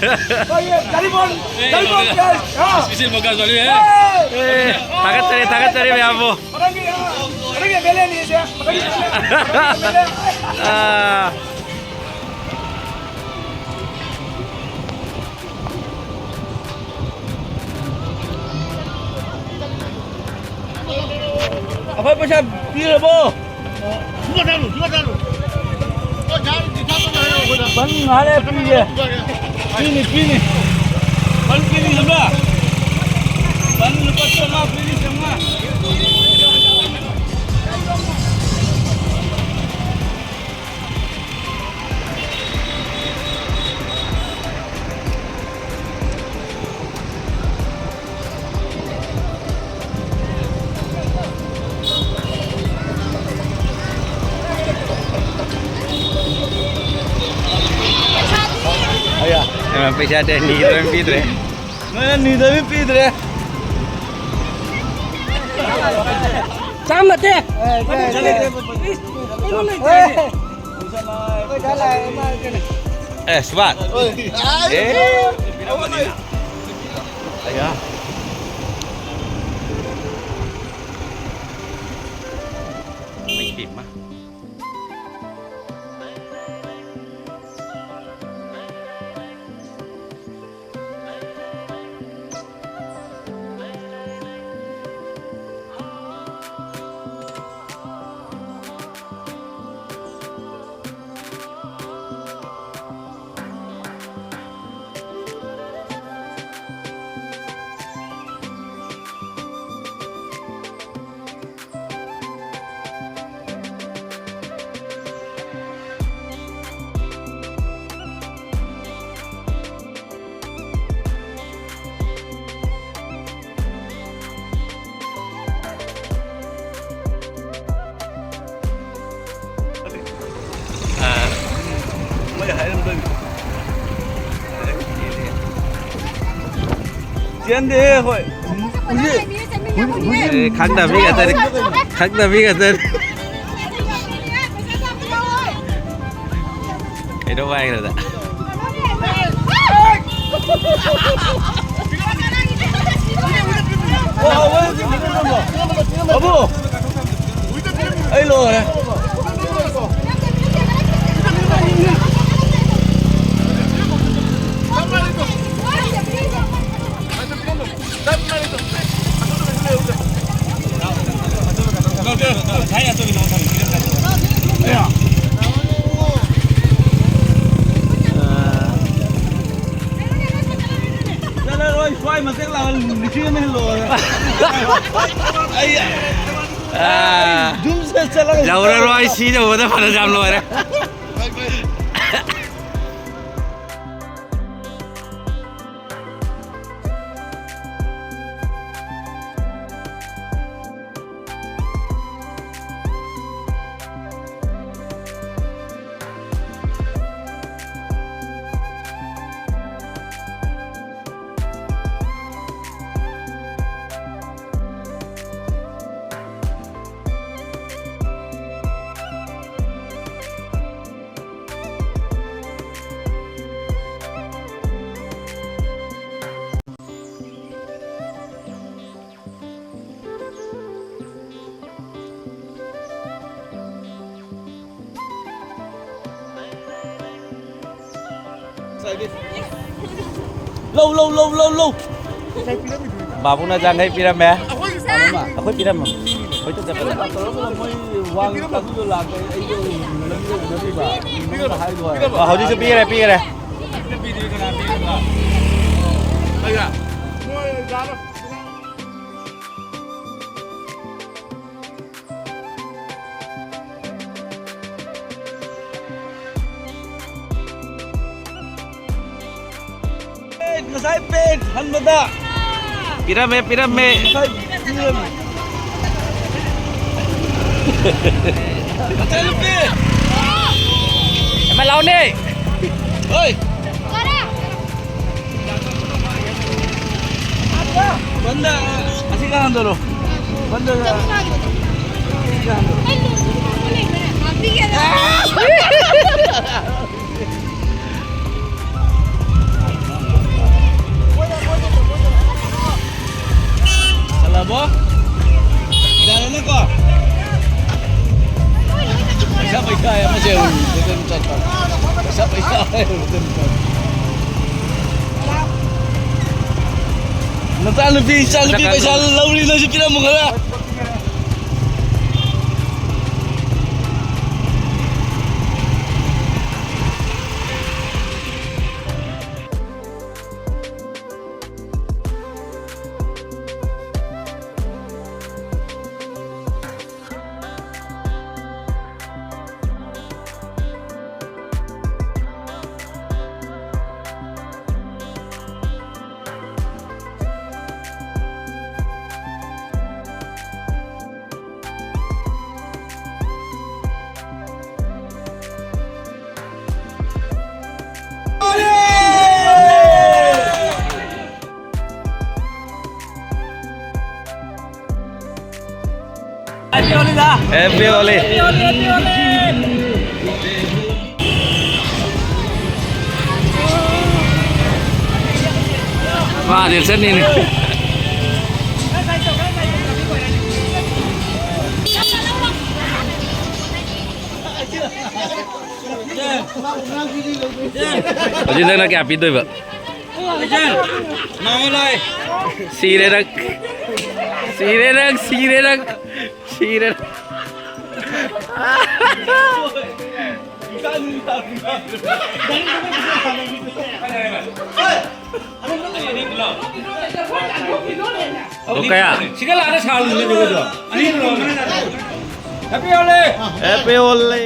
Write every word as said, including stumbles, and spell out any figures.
ꯍꯣꯏ, ꯒꯥꯔꯤ ꯕꯣꯟ, ꯒꯥꯔꯤ ꯕꯣꯟ, ꯑꯥ꯫ ꯏꯁꯄꯤꯁꯦꯜ ꯐꯣꯀꯁ ꯇꯧꯔꯤ, ꯑꯦ꯫ ꯑꯦ, ꯊꯥꯒꯠꯆꯔꯤ, ꯊꯥꯒꯠꯆꯔꯤ ꯃꯌꯥꯝꯕꯨ꯫ ꯃꯊꯪꯒꯤ, ꯑꯥ, ꯃꯊꯪꯒꯤ ꯑꯦꯝ ꯑꯦꯜ ꯑꯦꯅꯤꯁꯦ, ꯃꯊꯪꯒꯤ ꯑꯦꯝ ꯑꯦꯜ ꯑꯦ꯫ ꯑꯥ꯫ ꯑꯩꯈꯣꯏ ꯄꯩꯁꯥ ꯄꯤꯔꯕꯣ? ꯕꯟ ꯉꯥꯏꯍꯥꯛ ꯂꯩꯔ ꯄꯤꯒꯦ꯫ ꯄꯤꯅꯤ, ꯄꯤꯅꯤ꯫ ꯕꯟ ꯄꯤꯅꯤ ꯈꯪꯕ꯭ꯔꯥ? ꯕꯟ ꯂꯨꯄꯥ ꯆꯥꯝꯃꯉꯥ ꯄꯤꯅꯤ, ꯆꯥꯝꯃꯉꯥ꯫ ꯄꯩꯁꯥ ꯅꯤꯗ꯭ꯔꯦ, ꯄꯤꯗ꯭ꯔꯦ꯫ ꯅꯣꯏꯅ ꯅꯤꯗꯕꯤ ꯄꯤꯗ꯭ꯔꯦ꯫ ꯆꯥꯝꯃ ꯅꯠꯇꯦ꯫ ꯑꯦ, ꯁꯨꯕꯥꯁ꯫ ꯑꯦ꯫ ꯑꯌꯥ꯫ ꯏꯃꯥꯏ ꯄꯦꯝꯃ꯫ ꯑꯥ꯫ ꯃꯣꯏ ꯍꯥꯏꯔꯝꯗꯣꯏꯅꯤ꯫ ꯆꯦꯟꯗꯦꯍꯦ ꯑꯩꯈꯣꯏ꯫ ꯍꯧꯖꯤꯛ, ꯍꯧꯖꯤꯛ, ꯑꯦ, ꯈꯪꯗꯕ ꯃꯤ ꯉꯥꯛꯇꯅꯤ꯫ ꯈꯪꯗꯕ ꯃꯤ ꯉꯥꯛꯇꯅꯤ꯫ ꯀꯩꯗꯧꯕ ꯍꯥꯏꯈ꯭ꯔꯗ? ꯑꯕꯨ, ꯑꯩ ꯂꯣꯏꯔꯦ꯫ ꯆꯠꯂꯔꯣꯏ, ꯁ꯭ꯋꯥꯏ ꯃꯇꯦꯛ ꯂꯥꯛꯑ ꯂꯤꯁꯤꯡ ꯑꯃ ꯍꯦꯟ ꯂꯣꯏꯔꯦ꯫ ꯑꯩ ꯑꯥ, ꯖꯨꯝ ꯁꯦꯠ ꯆꯠꯂꯒ ꯌꯧꯔꯔꯣꯏ, ꯁꯤ ꯌꯧꯕꯗ ꯐꯅ ꯌꯥꯝ ꯂꯣꯏꯔꯦ꯫ ꯂꯧ, ꯂꯧ, ꯂꯧ, ꯂꯧ, ꯂꯧ꯫ ꯕꯥꯕꯨꯅ ꯆꯥꯡꯈꯩ ꯄꯤꯔꯝꯃꯦ꯫ ꯑꯩꯈꯣꯏ ꯄꯤꯔꯝꯃꯦ꯫ ꯑꯩꯈꯣꯏ ꯇ ꯆꯠꯄꯗ꯫ ꯇꯧꯔꯒ ꯃꯣꯏ ꯋꯥꯡ ꯇꯥꯕꯤꯗꯣ ꯂꯥꯛꯇꯦ, ꯑꯩꯗꯣ ꯂꯝꯕꯤꯗ ꯎꯅꯗ꯭ꯔꯤꯕ꯫ ꯅꯉꯣꯟꯗ ꯍꯥꯏꯗꯣ ꯍꯥꯏꯕ꯫ ꯑꯣ, ꯍꯧꯖꯤꯛꯁꯨ ꯄꯤꯈꯔꯦ, ꯄꯤꯈꯔꯦ꯫ ꯉꯁꯥꯏ ꯄꯦꯟ ꯍꯟꯕꯗ ꯄꯤꯔꯝꯃꯦ, ꯄꯤꯔꯝꯃꯦ꯫ ꯉꯁꯥꯏ ꯄꯤꯔꯝꯃꯦ꯫ ꯉꯁꯥꯏ ꯅꯨꯄꯤ꯫ ꯑꯃ ꯂꯥꯎꯅꯦ꯫ ꯍꯣꯏ꯫ ꯕꯟꯗ, ꯑꯁꯤ ꯈꯔ ꯍꯟꯗꯣꯔꯣ꯫ ꯕꯟꯗ, ꯑꯁꯤ ꯈꯔ ꯍꯟꯗꯣꯔꯣ꯫ ꯑꯩ ꯂꯨꯍꯣꯡꯕ ꯂꯩꯕꯅꯦ꯫ ꯉꯥꯛꯄꯤꯒꯦꯔꯥ? ꯅꯆꯥꯅꯨꯄꯤ, ꯏꯆꯥꯅꯨꯄꯤ ꯄꯩꯁꯥ ꯂꯧꯔꯤ, ꯅꯪꯁꯨ ꯄꯤꯔꯝꯃꯨ ꯈꯔ꯫ Happy Holi. ꯃꯥꯗꯤ ꯆꯠꯅꯤꯅꯦ꯫ ꯍꯧꯖꯤꯛ ꯅꯪꯅ ꯀꯌꯥ ꯄꯤꯗꯣꯏꯕ? ꯁꯤꯔꯦ ꯅꯪ꯫ ꯁꯤꯔꯦ ꯅꯪ, ꯁꯤꯔꯦ ꯅꯪ, ꯁꯤꯔꯦ ꯅꯪ꯫ ꯑꯣ, ꯀꯌꯥ? ꯁꯤꯒ ꯂꯥꯛꯑꯒ ꯁꯥꯔꯨꯅꯦ, ꯑꯗꯨꯒ ꯑꯅꯤ ꯂꯧꯔꯣ꯫ Happy Holi! Happy Holi!